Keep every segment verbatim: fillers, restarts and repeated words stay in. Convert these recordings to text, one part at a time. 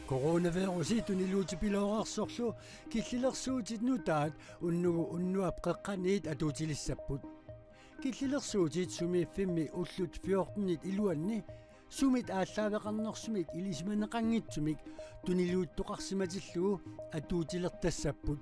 Coronavirusi tuniluutipilooreersorlu killilersuutit nutaat unnugu unnuap qeqqaniit atuutilissapput. Killilersuutit sumiiffimmi ullut fjortenit iluanni sumit aallaaveqarnersumik ilisimaneqanngitsumik tuniluuttoqarsimatillugu atuutilertassapput.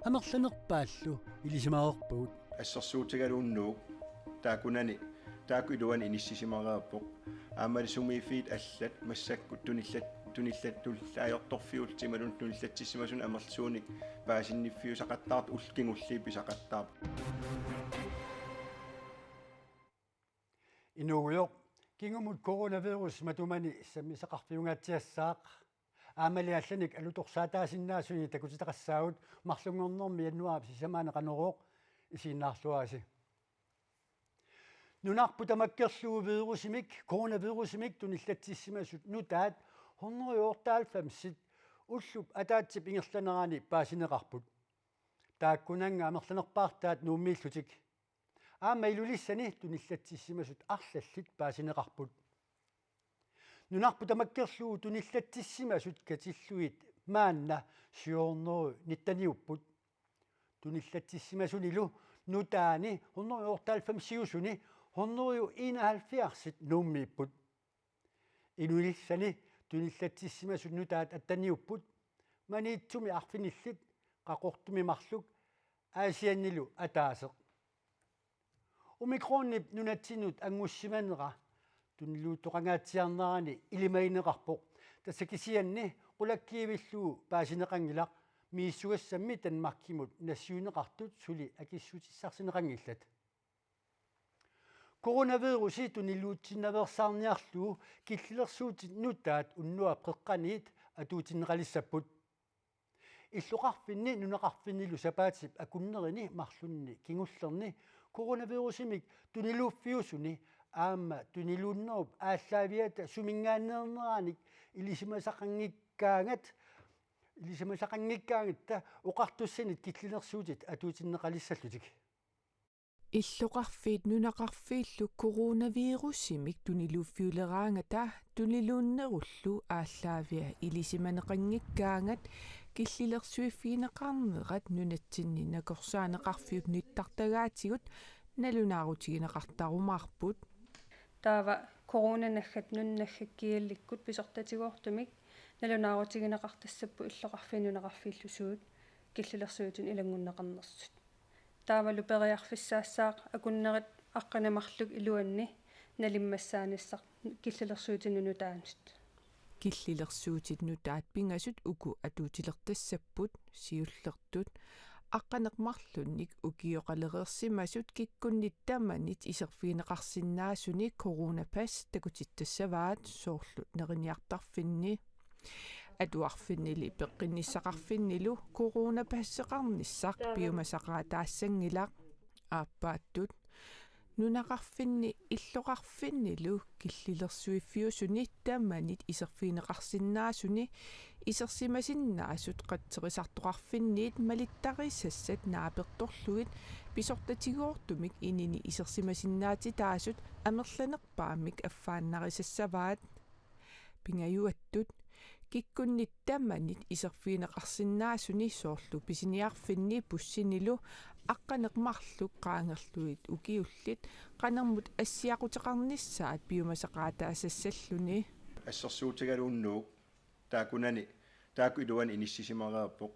Amerlanerpaallu ilisimareerpagut. Assersuutigalugu unnugu taakkunani taakku iluani inissisimareerpoq. Aammali sumiiffiit allat massakkut tunillat-, tunillattut ajortorfiullutik imaluunniit tunillatsissimasut amerlasuunik paasinniiffiusaqattaartut ullut kingulliit pisaqattaarput. Inuugujoq, kingumut coronavirus matumani sammisaqarfiungaatsiassaaq. Aammali allanik alutorsaataasinnaasunik takutitaqassaagut. Marlunngornermi januaarip sisamaani Qanorooq, isiginnaarluarisi. Nunarput tamakkerlugu virusimik, coronavirusimik tunillatsissimasut nutaat hundrede otteoghalvfemsit ullup ataatsip ingerlanerani paasineqarput. Taakkunannga amerlanerpaartaat Nuummiillutik. Aamma Ilulissani tunillatsissimasut arlallit paasineqarput. Nunarput tamakkerlugu tunillatsissimasut katillugit maanna syv hundrede nitteniupput. Tunillatsissimasunilu nutaani hundrede otteoghalvfemsiusuni hundrede enoghalvfjerdsit Nuummiipput. Ilulissani tunillatsissimasut nutaat atteniupput, Maniitsumi arfinillit, Qaqortumi marluk, Aasiannilu ataaseq. Omikronip nunatsinnut anngussimanera tuniluuttoqangaatsiarnerani ilimagineqarpoq. Tassa kisianni qulakkiivillugu paasineqanngilaq, misissugassammi Danmarkimut nassiunneqartut suli akissutissarsineqanngillat. Coronavirusi tuniluutsinnaveersaarniarlugu killilersuutit nutaat unnuap qeqqaniit atuutinneqalissapput. Illoqarfinni nunaqarfinnilu sapaatip akunnerini marlunni kingullerni coronavirusimik tuniluuffiusuni aamma tuniluunnerup aallaaviata suminngaanneerneranik ilisimasaqanngikkaangat, ilisimasaqanngikkaangatta oqartussanit killilersuutit atuutinneqalissallutik. Illoqarfiit nunaqarfiillu coronavirusimik tuniluuffiuleraangata tuniluunnerullu aallaavia ilisimaneqanngikkaangat killilersuiffigineqarnerat nunatsinni nakorsaaneqarfiup nittartagaatigut nalunaarutigineqartarumaarput. Taava coronanaggat nunat naggakkiallikkut pisortatigoortumik nalunaarutigineqartassapput illoqarfiit nunaqarfiillu suut killilersuutinik ilanngunneqarnersut. Taavalu periarfissaassaaq akunnerit aqqaneq-marluk iluanni nalimmassaanissaq killilersuutinut nutaanut. Killilersuutit nutaat pingasut uku atuutilertassapput, siullertut aqqaneq-marlunnik ukioqalereersimasut kikkunnit tamanit iserfigineqarsinnaasuni coronapas takutittassavaat, soorlu neriniartarfinni. Atuarfinnili peqqinnissaqarfinnilu coronapasseqarnissaq piumasaqaataassanngilaq. Aappaattut nunaqarfinni illoqarfinnilu killilersuiffiusuni tamanit iserfigineqarsinnaasuni isersimasinnaasut qatserisartoqarfinniit malittarisassat naapertorlugit pisortatigoortumik inini isersimasinnaatitaasut amerlanerpaammik affaannarisassavaat. Pingajuattut kikkunnit tamanit iserfigineqarsinnaasuni, soorlu pisiniarfinni bussinilu aqqaneq-marluk qaangerlugit ukiullit qanermut assiaquteqarnissaat piumasaqaataasassalluni. Assersuutigalugu unnugu taakkunani taakku iluani inissisimareerpoq.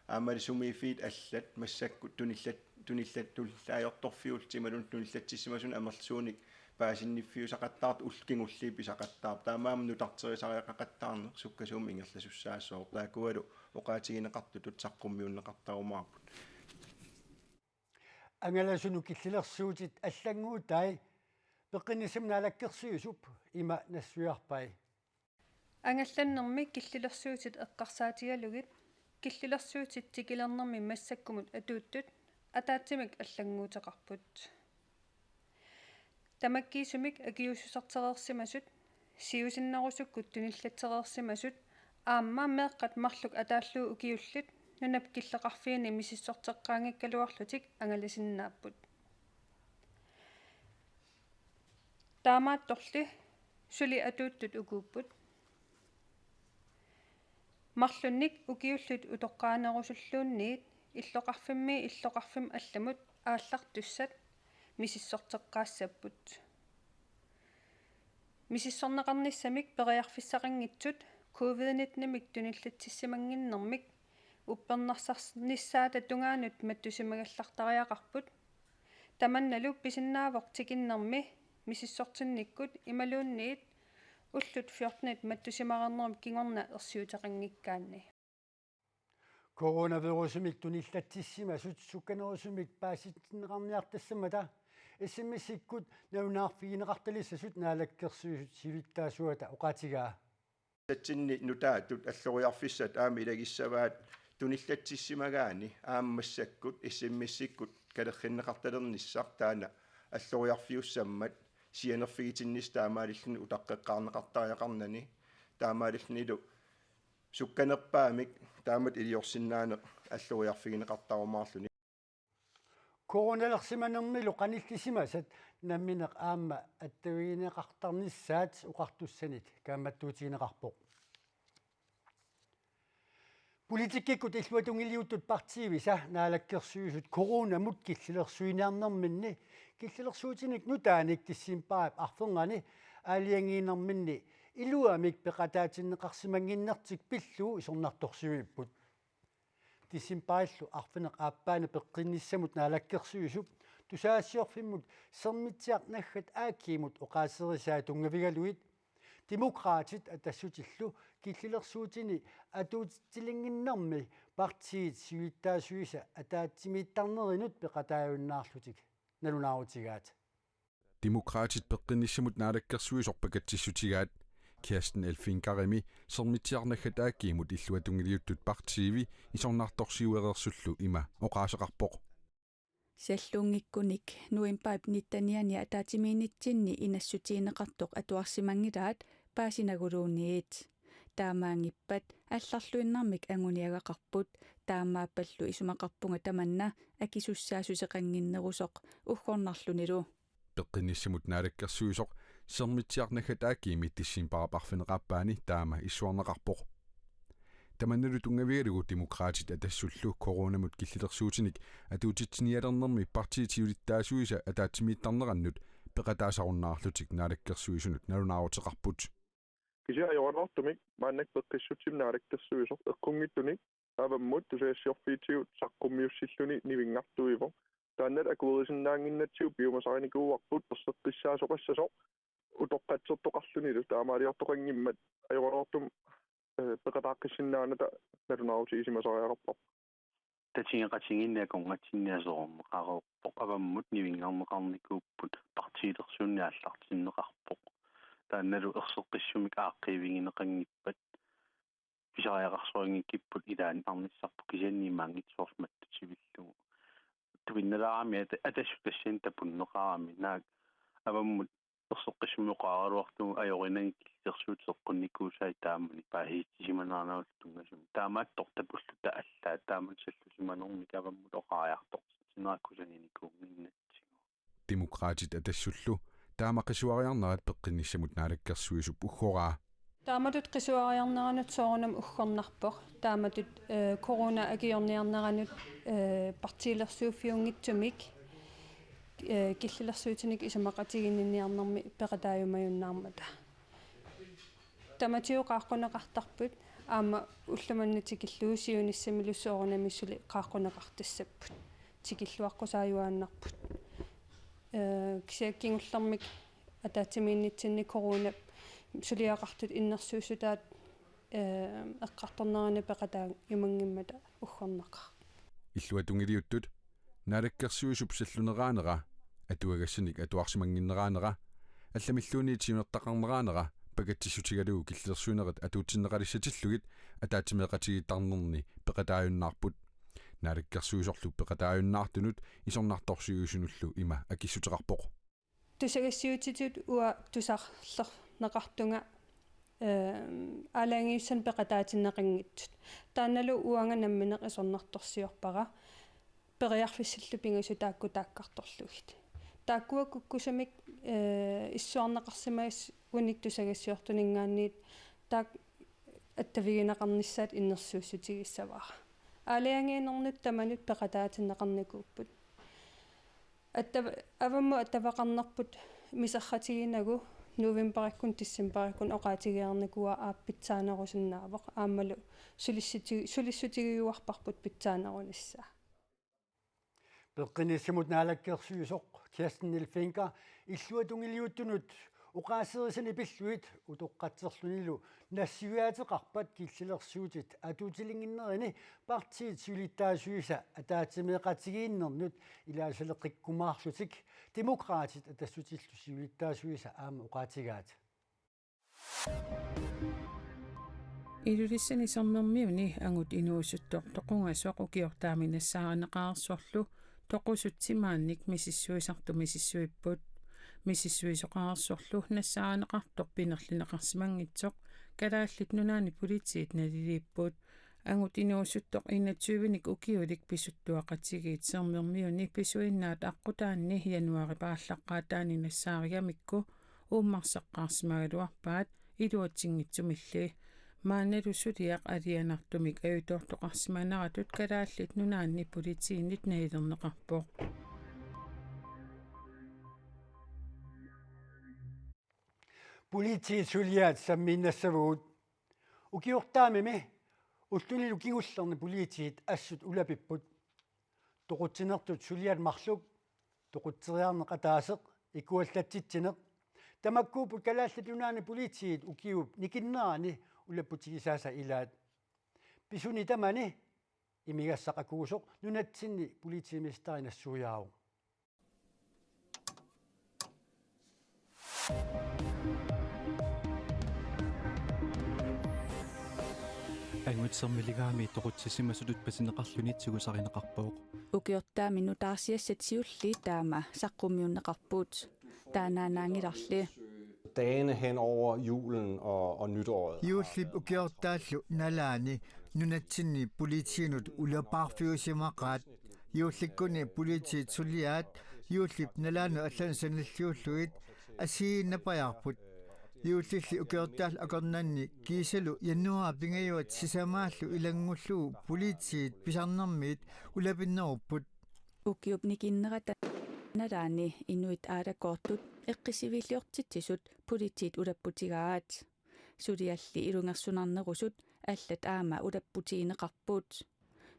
Aammali sumiiffiit allat massakkut tunillat-, tunillattut ajortorfiullutik imaluunniit tunillatsissimasut amerlasuunik paasinniiffiusaqattaartut ullut kingulliit pisaqattaarput. Taamaammat nutarterisariaqaqattaarneq sukkasuumik ingerlasussaassooq. Taakkualu oqaatigineqartutut saqqummiunneqartarumaarput. Angalasunut killilersuutit allannguutai Peqqinnissami Naalakkersuisup ima nassuiarpai. Angallannermi killilersuutit eqqarsaatigalugit killilersuutit tikilernermi massakkumut atuuttut ataatsimik allannguuteqarput. Tamakkiisumik akiuussusertereersimasut, siusinnerusukkut tunillatsereersimasut aamma meeqqat marluk ataallugu ukiullit nunap killeqarfiini misissorteqqaanngikkaluarlutik angalasinnaapput. Taamaattorli suli atuuttut ukuupput. Marlunnik ukiullit utoqqaanerusulluunniit illoqarfimmi illoqarfimmi allamut aallartussat misissorteqqaassapput. Misissorneqarnissamik periarfissaqanngitsut covid nittenimik tunillatsissimannginnermik uppernarsarnissaata tungaanut mattusimagallartariaqarput. Tamannalu pisinnaavoq tikinnermi misissortinnikkut imaluunniit ullut fjortenit mattusimareernerup kingorna ersiuteqanngikkaanni. Coronavirusimik tunillatsissimasut sukkanerusumik paasitinneqarniartassammata S M S-ikkut nalunaarfigineqartalissasut Naalakkersuisut siulittaasuata oqaatigaa. Tatsinni nutaatut alloriarfissat aamma ilagissavaat tunillatsissimagaanni aamma massakkut S M S-ikkut kalerrinneqartalernissaq taanna alloriarfiussammat sianerfigitinnissaq taamaalilluni utaqqeqqaarneqartariaqarnani taamaalillunilu sukkanerpaamik taamatut iliorsinnaaneq alloriarfigineqartarumaarluni. Coronalersimanermilu qanillisimasat nammineq aamma attavigineqartarnissaat oqartussanit kaammattuutigineqarpoq. Politikkikkut illuatungiliuttut partiivisa Naalakkersuisut coronamut killilersuiniarnerminni killilersuutinik nutaanik decembarip arfernganni aalajangiinerminni iluamik peqataatinneqarsimannginnertik pillugu isornartorsiuipput. Decembarillu arfineq-aappaani peqqinnissamut Naalakkersuisup tusagassiorfimmut Sermitsiaq naggat A G-mut oqaaserisaa tunngavigalugit Demokraatit Atassutillu killilersuutini atuutitilinnginnermi partiit siulittaasuisa ataatsimiittarnerinut peqataajunnaarlutik nalunaarutigaat. Demokraatit peqqinnissamut Naalakkersuisoq pakatsissutigaat Kirsten Elfengarimi Sermitsiaq naggat A G-mut illuatungiliuttut partiivi isornartorsiuereersullu ima oqaaseqarpoq. Salluunngikkunik novembarip nittenianni ataatsimiinnitsinni inassutigineqartoq atuarsimanngilaat paasinaguluunniit. Taamaanngippat allarluinnarmik anguniagaqarput, taamaappallu isumaqarpunga tamanna akisussaassuseqannginnerusoq uggornarlunilu. Peqqinnissamut Naalakkersuisoq Sermitsiaq naggat A G-mi decembarip arfineq-aappaani taama issuarneqarpoq. Tamannalu tunngavigalugu Demokraatit Atassullu coronamut killilersuutinik atuutitsinialernermi partiit siulittaasuisa ataatsimiittarnerannut peqataasarunnaarlutik Naalakkersuisunut nalunaaruteqarput. Kisianni ajoraluartumik maannakkut peqqissutsimi Naalakkersuisoq eqqunngitsunik avammut tusagassiorfiitigut saqqummiussilluni nivinngartuivoq. Taanna akuerisinnaannginnatsigu piumasarinikuuarput erseqqissaasoqassasoq utoqqatsertoqarlunilu, taamaaliortoqanngimmat ajoraluartumik, eh, peqataaqqissinnaanerata nalunaarutigisimasariaqarparput. Tatigeqatigiinni akornatsinni aserorneqareerpoq, avammut nivinngarneqarnikuupput, partiilersuunneq aallartinneqarpoq. Taannalu erseqqissumik aaqqiivigineqanngippat pisariaqarsorinngikkipput ilaanneqarnissarput kisianni imaanngitsoormat tutivillugu. Tupinnalaarami ata-, Atassut tassani tapunneqarami, naak avammut erseqqissumik oqaraluartugut ajorinagit killilersuutit eqqunnikuusai taamani paasissutissimanerannut tunngasumik. Taamaattortapulluta allaat taamatut sallusimanermik avammut oqariartortitsinerat kusaginikuunnginnatsigu. Demokraatit Atassullu taama qisuariarnerat peqqinnissamut Naalakkersuisup uggoraa. Taamatut qisuariarneranut soorunami uggornarpoq. Taamatut, eh, corona akiorniarneranut, eh, partiilersuuffiunngitsumik, eh, killilersuutinik isumaqatiginninniarnermi peqataajumajunnaarmata. Tamatigut qaaqquneqartarput aamma ulloq manna tikillugu siunissamilu soorunami suli qaaqquneqartassapput. Tikilluaqqusaajuaannarput. Eh, kisianni kingullermik ataatsimiinnitsinni coronap suliaqartut innersuussutaat, eh, eqqartorneranut peqataajumanngimmata uggornaqaaq. Illuatungiliuttut Naalakkersuisup salluneraanera, atuagassanik atuarsimannginneranera, allamilluunniit siunertaqarneranera pakatsissutigalugu killilersuinerit atuutsinneqalissatillugit ataatsimeeqatigiittarnerni peqataajunnaarput. Naalakkersuisorlu peqataajunnaartunut isornartorsiuisunullu ima akissuteqarpoq. Tusagassiuutitut uanga tusarlerneqartunga, eh, aalajangiussanik peqataatinneqanngitsut. Taannalu uanga nammineq isornartorsiorpara periarfissallu pingasut taakku taakkartorlugit. Taakkua kukkusumik, eh, issuarneqarsimasunik tusagassiortuninngaanniit taakku attavigineqarnissaat innersuussutigissavara. Aalajangiinernut tamanut peqataatinneqarnikuupput. Attav-, avammut attaveqarnerput miserratiginagu novembarikkut decembarikkut oqaatigiarnikuuaa aap pitsaanerusinnaavoq aammalu sulissuti-, sulissutigiuarparput pitsaanerunissaa. Peqqinissamut naalakkersuisoq Kerstin Niels Fencker illuatungiliuttunut oqaaserisanik pillugit utoqqatserlunilu nassuiaateqarpat killilersuutit atuutilinnginnerini partiit siulittaasuisa ataatsimeeqatigiinnernut ilaasaleqqikkumaarlutik Demokraatit Atassutillu siulittaasuisa aamma oqaatigaat. Ilulissani Sermermiuni angut inuusuttoq toqungasoq ukiortaami nassaarineqareersorlu toqusut timaannik misissuisartut misissuipput. Misissuisoqareersorlu nassaarineqartoq pinerlineqarsimanngitsoq Kalaallit Nunaanni Politiit naliliipput. Angut inuusuttoq enogtyvenik ukiulik pisuttuaqatigiit Sermermiuni pisuinnaat aqqutaanni januaarip aallaqqaataani nassaarigamikku uummarsaqqaarsimagaluarpaat iluatsinngitsumilli. Maannalu suliaq alianartumik ajutoortoqarsimaneratut Kalaallit Nunaanni Politiinit nalilerneqarpoq. Politiit suliaat sammiinnassavagut. Ukiortaamimi ullunilu kingullerni politiit assut ulapipput. Toqutsinertut suliat marluk, toqutseriarneq ataaseq, ikuallatsitsineq, tamakkuupput Kalaallit Nunaanni Politiit ukiup nikinnerani ulapputigisaasa ilaat. Pisuni tamani imigassaq akuusoq nunatsinni politimesteri nassuiaavoq. Angut Sermiligaami toqutsisimasutut pasineqarluni tigusarineqarpoq. Ukiortaami nutaarsiassat siulliit taama saqqummiunneqarput. Taannaannaanngilarli. Dagene hen over julen og, og nytåret. Juullip ukiortaallu nalaani nunatsinni politiinut ulapaarfiusimaqaat. Juullikkuni politiit suliaat juullip nalaanut allanut sanilliullugit assigiinnarpajaarput. Juullilli ukiortaallu akornanni kiisalu januaarip pingajuat sisamaallu ilanngullugu politiit pisarnermiit ulapinnerupput. Ukiup nikinnerata nalaani inuit aalakoortut eqqissiviilliortitsisut politiit ulapputigaat. Sulialli ilungersunarnerusut allat aamma ulapputigineqarput.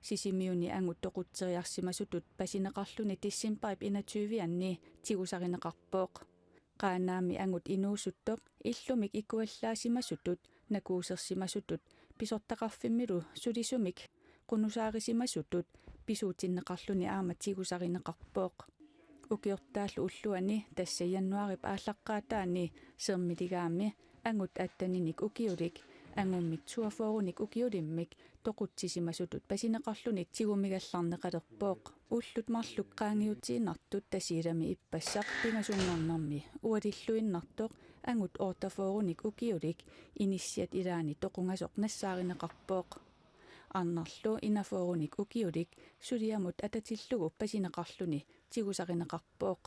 Sisimiuni angut toqutseriarsimasutut pasineqarluni decembarip enogtyve-anni tigusarineqarpoq. Qaanaami angut inuusuttoq illumik ikuallaasimasutut, nakuusersimasutut, pisortaqarfimmilu sulisumik qunusaarisimasutut pisuutinneqarluni aamma tigusarineqarpoq. Ukiortaallu ulluanni, tassa januaarip aallaqqaataani, Sermiligaami angut atteninik ukiulik angummik toogfyrrenik ukiulimmik toqutsisimasutut pasineqarluni tigumigallarneqalerpoq. Ullut marluk qaangiutiinnartut Tasiilami ippassaq pingasunngornermi ualilluinnartoq angut otteogfyrrenik ukiulik inissiat ilaanni toqungasoq nassaarineqarpoq. Arnarlu enogfyrrenik ukiulik suliamut atatillugu pasineqarluni tigusarineqarpoq.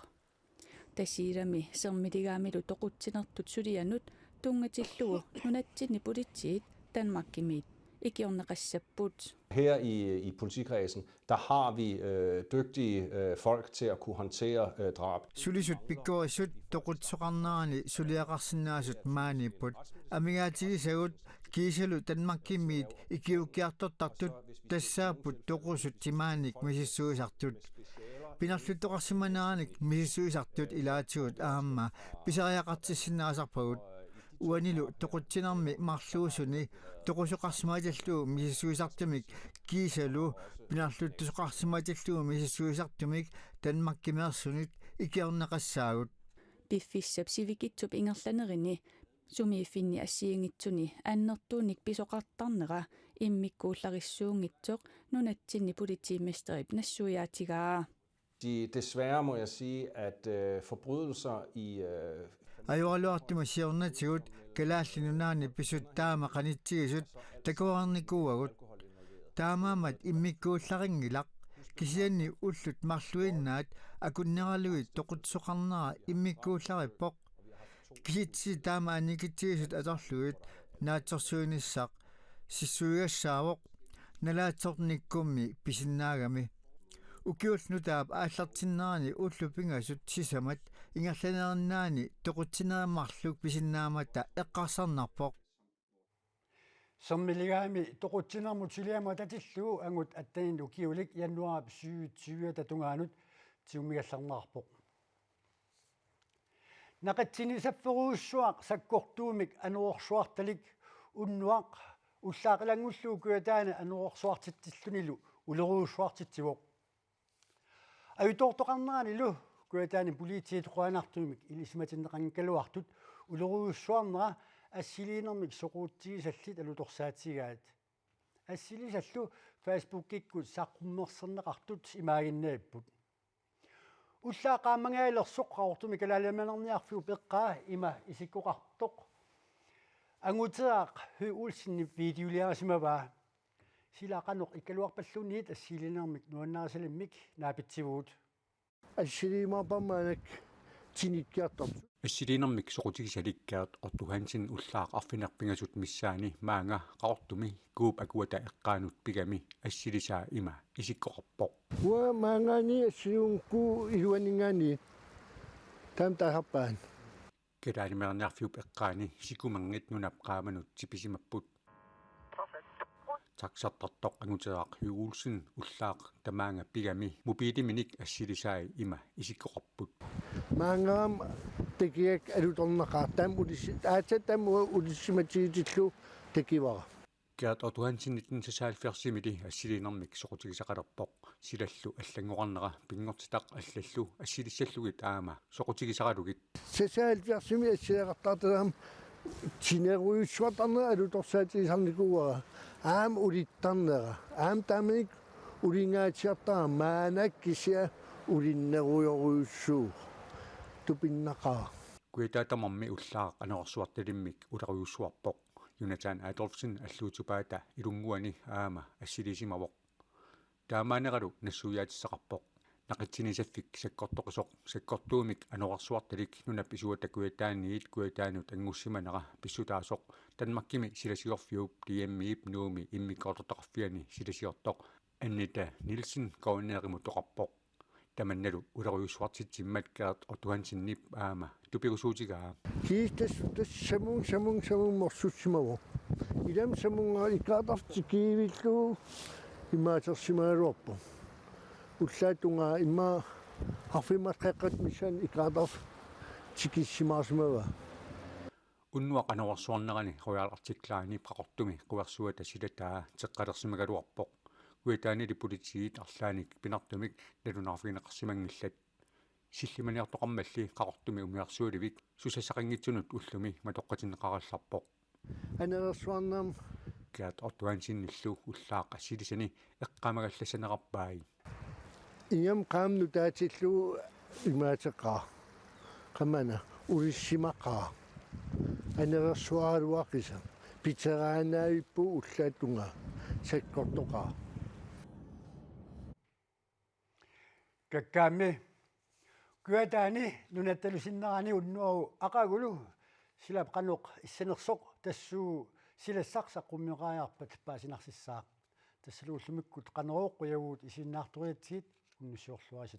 Tasiilami Sermiligaamilu toqutsinertut sulianut tunngatillugu nunatsinni politiit Danmarkimiit ikiorneqassapput. Her i, i politikredsen, der har vi øh, dygtige øh, folk til at kunne håndtere øh, drab. Sulisut pikkorissut toqutsisoqarnerani suliaqarsinnaasut maaniipput. Amigaatigisagut kiisalu Danmarkimiit ikiuukkiartortartut tassaapput toqusut timaannik misissuisartut. Pinerluttoqarsimaneranik misissuisartut ilaatigut aamma pisariaqartissinnaasarpagut. Uanilu toqutsinermi marluusuni toqusoqarsimatillugu misissuisartumik kiisalu pinerluttoqarsimatillugu misissuisartumik Danmarkimeersunit ikiorneqassaagut. Piffissap sivikitsup ingerlanerini sumiiffinni assigiinngitsuni annertuunik pisoqartarnera immikkuullarissuunngitsoq nunatsinni politimesterip nassuiaatigaa. De, desværre må jeg sige, at øh, forbrydelser i øh, Ajoraluartumik siornatigut Kalaallit Nunaanni pisut taama qanitsigisut takuarnikuuagut. Taamaammat immikkuullarinngilaq. Kisianni ullut marluinnaat akunneralugit toqutsisoqarnera immikkuullarippoq. Kisitsisit taama annikitsigisut atorlugit naatsorsuinissaq sissuigassaavoq nalaatsornikkummi pisinnaagami. Ukiullu nutaap aallartinnerani ullut pingasut sisamat ingerlanerinnaani toqutsinerit marluk pisinnaamata eqqarsarnarpoq. Sermiligaami toqutsinermut suliamut atatillugu angut attenin ukiulik januaarip syvogtyve tungaanut tigummigallarneqarpoq. Naqitsinissarfiorujussuaq sakkortuumik anorersuartalik unnuaq ullaaq ilanngullugu Kujataani anorersuartitsillunilu ulerujussuartitsivoq. Ajutoortoqarneranilu Kujataani politiit qujanartumik ilisimatinneqanngikkaluartut ulerujussuarnera assiliinermik soqutigisallit alutorsaatigaat. Assilisallu Facebookikkut saqqummerserneqartut imaaginnavipput. Ullaaq qaammangajalersoq Qaqortumi kalaalimanerniarfiup eqqaa ima isikkoqartoq Anguteraq Høegh Olsenip videoliarisimavaa. Sila qanoq ikkaluarpalluunniit assiliinermik nuannarisalimmik naapitsivugut. Assiliimaarpara maannakkut tinikkiartortut. Assiliinermik soqutigisalik Gert Otto Hansen ullaaq arfineq-pingasut missaani maanga Qaqortumi Kuup akuata eqqaanut pigami assilisaa ima isikkoqarpoq. Uanga maanngaanniit assiliivugut iluaninngaanniit taama taasarpaat. Kalaalimanerniarfiup eqqaani sikumanngit nunap qaamanut tipisimapput. Taxartartoq Anguteraq Høegh Olsen ullaaq tamaanga pigami mobiiliminik assilisaai ima isikkoqarput. Maanngaam takigakkit alutornaqaaq taama ulissi-, aatsaat taama ulissimatigitillugu takivara. Gert Otto Hansen nitten seksoghalvfjerds-imili assiliinermik soqutigisaqalerpoq. Silallu allanngoqarnera pinngortitaq allallu assilissallugit aamma soqutigisaralugit. Seksoghalvfjerds-imi assileqartartut aamma tinerujussuartarnerit alutorsaatigisarnikuuara. Aamma ulittarnera. Aamma taamanikkut ulingaatsiartara maannakkut kisianni ulinnerujorujussuuvoq. Tupinnaqaaq. Kujataa tamarmi ullaaq anorersuartalimmik ulerujussuarpoq. Jonathan Adolfsen Alluutsupaata Ilunnguani aamma assiliisimavoq. Taamaaneralu nassuiaatissaqarpoq. Naqitsinissarfik sakkortoqisoq sakkortuumik anorersuartalik nunap isuata Kujataaniit Kujataanut anngussimanera pissutaasoq Danmarkimi silasigorfiup D M-ip Nuummi immikkoortortaqarfiani silasiortoq Annette Nielsen K N R-imut oqarpoq. Tamannalu ulerujussuartitsimmat Gert Otto Hansenip aamma tupigusuutigaa. Kiistas tassa samunnga, samunnga, samunnga morsussimavoq. Ilami samunnga ikaartarfik tikiivillugu imaatersimagaluarpoq. Ullaap tungaa immaqa arfineq-marluk qeqqata missaani ikaartarfik tikissimaarsimavaa. Unnuaq anorersuarnerani Royal Arctic Line-ip Qaqortumi quersuata silataa teqqalersimagaluarpoq. Kujataanili politiit arlaannik pinartumik nalunaarfigineqarsimanngillat. Sillimaniartoqarmalli Qaqortumi umiarsualivik susassaqanngitsunut ullumi matoqqatinneqarallarpoq. Anorersuarnermi Gert Otto Hansenillu ullaaq assilisani eqqaamagallassanerarpai. Ingammik qaammat nutaatillugu imaateqaaq. Qamani ulissimaqaaq. Anorersuaraluaqisa. Piteraannaavippugut ullaap tungaa. Sakkortoqaaq. Kakkaammi. Kujataani nunattalusinnerani unnuaru aqagulu silap qanoq issanersoq tassuugu silassaq saqqummeqariarpat paasinarsissaaq. Tassalu ullumikkut Qanorooq qujavugut isiginnaartoriatsigit unnussiorluaritsi.